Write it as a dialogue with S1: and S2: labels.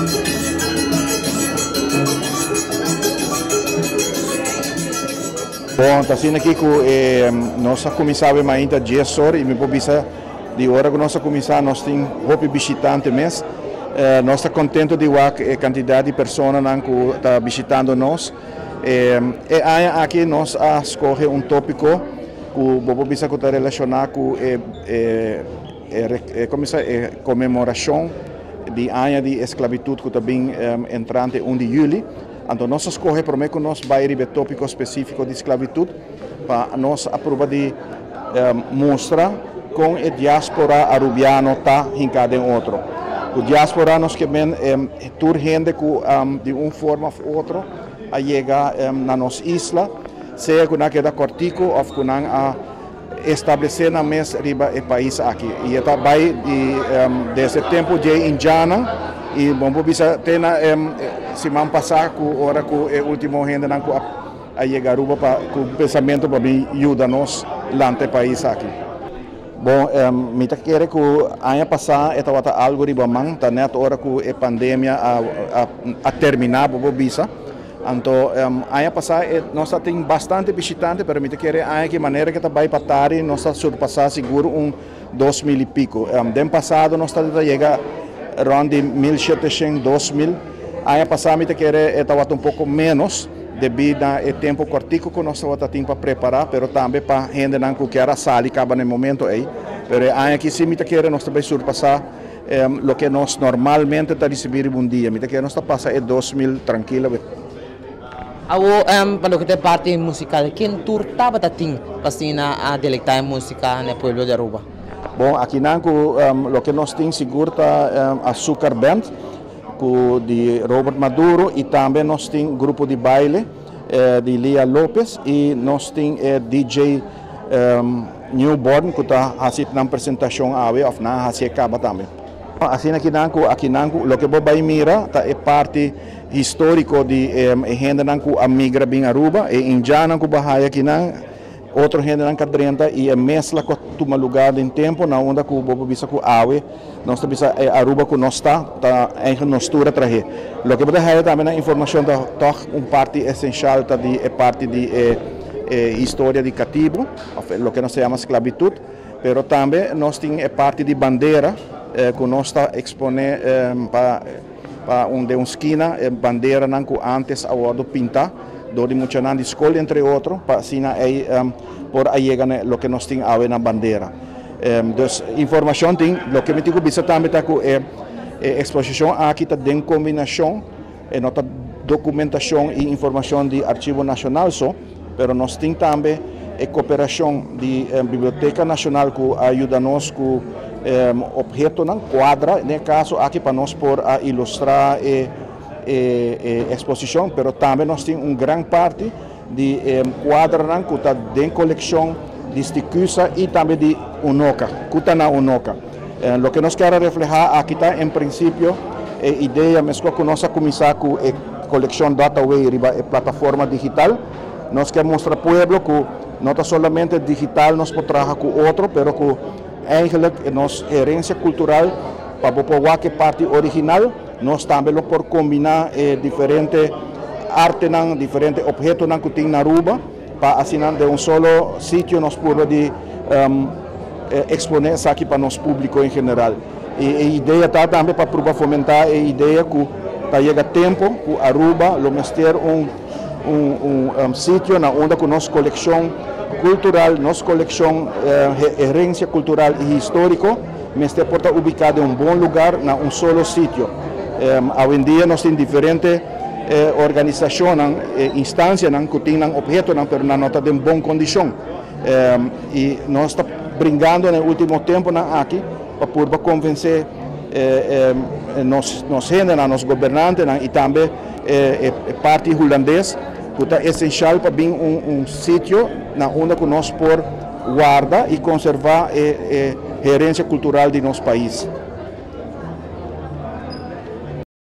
S1: Bon, ta asina aki ku nos a kuminsá awe mainta dies or i mi por bisa di ora ku nos a kuminsá nos tin hopi bishitante mes. Nos ta kontento di wak e kantidat di personanan ku ta bishitando nos. E aña aki nos a skohe un tópiko ku bo por bisa ku ta relashoná ku e e konmemorashon di aña di esklabitut ku ta bin entrante un di yüli. Anto nos a skohe promé ku nos bai riba e tópiko spesífiko di sklabitut pa nos a pruba di mustra kon e diáspora arubiano ta hinká den otro. Ku diáspora nos ke men tur hende ku di un forma òf otro a yega na nos isla, sea ku nan a keda kòrtiku òf ku nan a establesé nan mes riba e pais aki. I e ta bai di desde tempu dje indjannan i bo por bisa te na siman pasá ku ora ku e último hendenan ku a yega Aruba pa ku pensamentu pa bin yuda nos lanta e pais aki. Bon, mi ta kere ku aña pasá e tabata algu riba man, ta nèt ora ku e pandemia a terminá bo por bisa. Anto aña pasá e nos ta tin bastante bishitante, pero mi ta kere aña aki manera ke ta bai pa tari nos ta surpasá sigur un 2000 i piko. Den pasado nos ta yega rònt di 1700, 2000. Aña pasá mi ta kere e tabata un poko ménos debí na e tempu kòrtiku ku nos tabata tin pa prepará, pero tambe pa hendenan ku kier a sali kaba na e momento ei. Pero e aña aki sí mi ta kere nos ta bai surpasá loke nos normalmente ta risibí riba un dia. Mi ta kere nos ta pasa e 2000 trankilo.
S2: Awo pa loke ta e parti musikal, ken tur tabata tin pa asina a delektá e músika na e pueblo di Aruba?
S1: Bon, akinan ku loke nos tin sigur ta Azúcar Band ku di Robert Maduro i tambe nos tin grupo di baile di Lia Lopez i nos tin e DJ Newborn ku ta hasi nan presentashon awe òf nan a hasi e kaba tambe. Asina kinan ku akinan ku loke bo bai mira ta e parti históriko di e hendenan ku a migra bin Aruba, e indjannan ku bo a haya akinan, otro hendenan ka drenta i e mesla ku a tuma lugá den tempu na unda ku bo por bisa ku awe nos ta bisa e Aruba ku nos ta, ta eigen nos tur a trah'é. Loke bo ta haya tambe na informashon ta tòg un parti esenshal ta di e parti di e historia di katibu òf loke nos ta yama sklabitut. Pero tambe nos tin e parti di bandera ku nos ta eksponé pa pa un den un skina e banderanan ku ántes a wòrdu pintá dor di muchanan di skol entre otro pa asina ei por a yega na loke nos tin awe na bandera. Dus informashon tin. Loke mi tin ku bisa tambe ta ku e eksposishon aki ta den kombinashon e no ta dokumentashon i informashon di Archivo Nashonal so, pero nos tin tambe e koperashon di Biblioteka Nashonal ku a yuda nos ku ophetonan, kuadra den e kaso aki pa nos por a ilustrá e eksposishon, pero tambe nos tin un gran parti di e kuadranan ku ta den kolekshon di Sticusa i tambe di Unoca, ku ta na Unoca. Loke nos kier a reflehá aki ta en prinsipio e idea meskos ku nos a kuminsá ku e kolekshon Dataway riba e plataforma digital. Nos kier mustra pueblo ku no ta solamente digital nos por traha ku otro, pero ku eigenlijk nos herensia kultural pa bo por wak e parti original, nos tambe lo por kombiná e diferente artenan, diferente ophetonan ku tin na Aruba pa asina den un solo sitio nos purba di eksponé esaki pa nos públiko en general. I e idea ta tambe pa purba fomentá e idea ku ta yega tempu ku Aruba lo mester un un sitio na unda ku nos kolekshon kultural, nos kolekshon herensia kultural i históriko mester por ta ubiká den un bon lugar na un solo sitio. Awendia nos tin diferente organisashonnan, instansianan ku tin nan ophetonan pero nan no ta den bon kondishon. I nos ta bringando na e último tempunan aki pa purba konvensé nos hendenan, nos gobernantenan i tambe e parti hulandes ku ta esenshal pa bin un sitio na unda ku nos por warda i konservá e herensia kultural di nos pais.